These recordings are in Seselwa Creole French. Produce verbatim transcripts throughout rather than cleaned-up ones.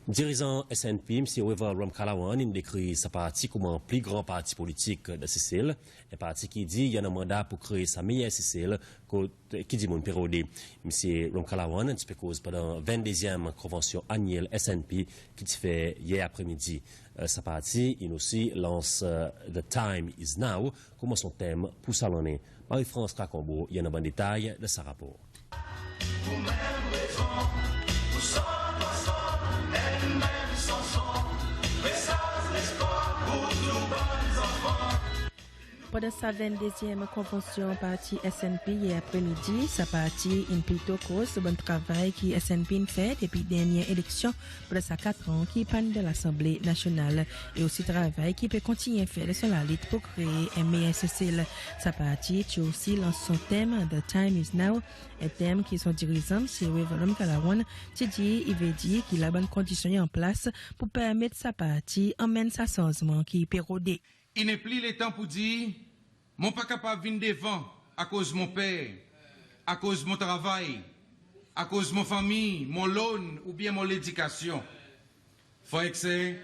Dirizan SNP, Msye Wavel Ramkalawan, in dekrir sa parti konman pli gran parti politik dan Sesel. En parti ki dir i annan manda pour kree sa meyer Sesel kot ki dimoun pe rode. Msye Ramkalawan ti pe koz pandan venndezyenm konvansyon anyel SNP ki ti fer yer apremidi. Sa parti in osi lans The Time Is Now konman son tem pour sa lannen. Marie-France Krakombo i annan bann detay dan sa rapor. Pandan sa venndezyenm konvansyon parti SNP yer apremidi, sa parti in plito koz lo bann travay ki SNP in fer depi dernyen eleksyon pandan sa kat an ki i pa'n dan Lasanble Nasyonal, e osi travay ki pe kontinyen fer dan son lalit pour kree en meyer Sesel. Sa parti ti osi lans son tem The Time Is Now, en tem ki son dirizan, Msye Wavel Ramkalawan, ti dir i vedir ki la bann kondisyon i an plas pour permet sa parti anmenn sa sanzman ki i pe rode. I nepli letan pour dir, mon pa kapab vin devan akoz mon per, akoz mon travay, akoz mon fanmir, mon loan oubyen mon ledikasyon. Frer ek ser,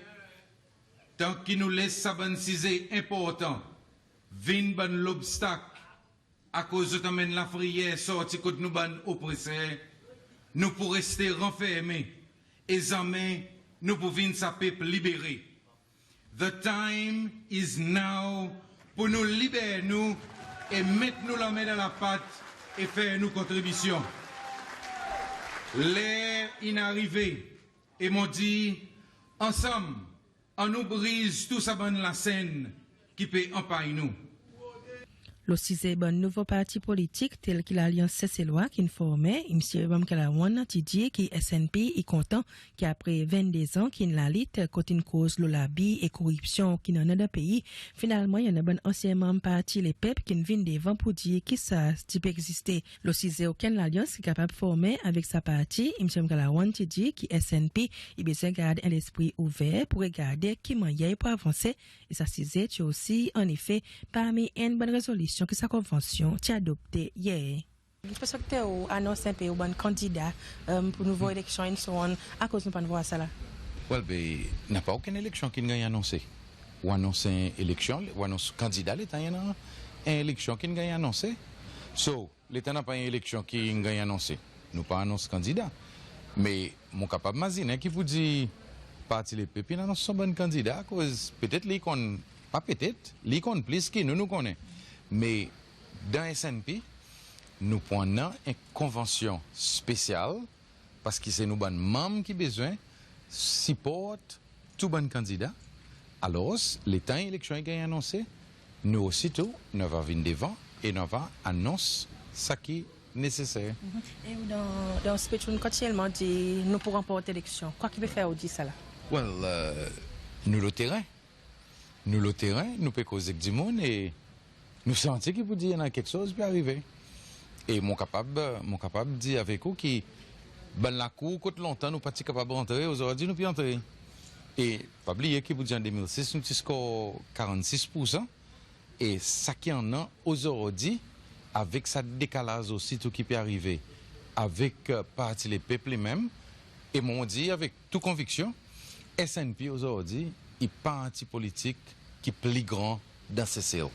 tan ki nou les sa bann size enportan vin bann lobstak, akoz zot anmenn lafreyer sorti kot nou bann opreser, nou pou reste ranfermen e zanmen nou pou vin sa pep libere. The time is now pour nou liber nou e met nou lanmen dan lapat e fer nou kontribisyon. Ler in arive e mon dir, ansanm, annou briz tou sa bann lasenn ki pe anpay nou. Lo size bann nouvo parti politik tel ki Lalyans Seselwa ki'n formen, Msye Ramkalawan ti dir ki SNP i kontan ki apre venndezan ki'n lalit kot in koz lo labi e koripsyon ki'n annan dan pei, finalman i annan bann ansyen manm Parti Lepep ki'n vin devan pour dir ki sa ti pe egziste. Lo size okenn lalyans ki kapab formen avek sa parti, Msye Ramkalawan ti dir ki SNP i bezwen gard en lespri ouver pour regarde ki mannyer i pou avanse. E sa size ti osi annefe parmi enn bann rezolisyon ki sa konvansyon ti adopte yer. Msye Sekreter, ou anons en pe ou bann kandida pour nouvo eleksyon and so on, akoz nou pa'n vwar sa la? Well, be, napa okenn eleksyon ki'n ganny anonse. Ou anons en eleksyon, ou anons kandida letan i annan en eleksyon ki'n ganny anonse. So, letan napa en eleksyon ki'n ganny anonse, nou pa anons kandida. Me mon kapab mazinen ki pour dir Parti Lepep in anons son bann kandida, akoz petet li konn, pa petet, li konn plis ki nou, nou konnen. Me dan SNP, nou pou annan en konvansyon spesyal, paski se nou bann manm ki bezwen siport tou bann kandida. Alors, letan eleksyon i ganny anonse, nou osi tou, nou ava vin devan e nou ava anons sa ki neseser. E ou dan, dan speech ou kontinyelman dir nou pou ranport eleksyon. Kwa ki pe fer ou dir sa la? Well, nou lo teren. Nou lo teren, nou pe koz ek dimoun e nou santi ki pour dir i annan keksoz pe arive. E mon kapab, mon kapab dir avek ou ki bann lakour kot lontan nou pa ti kapab antre, ozordi nou pe antre. E pa bliye ki pour dir an de mil sis nou ti score karannsis poursan. E sa ki annan ozordi, avek sa dekalaz osi tou ki pe arive avek Parti Lepep li menm, e mon dir avek tou konviksyon, SNP ozordi i parti politik ki pli gran dan Sesel.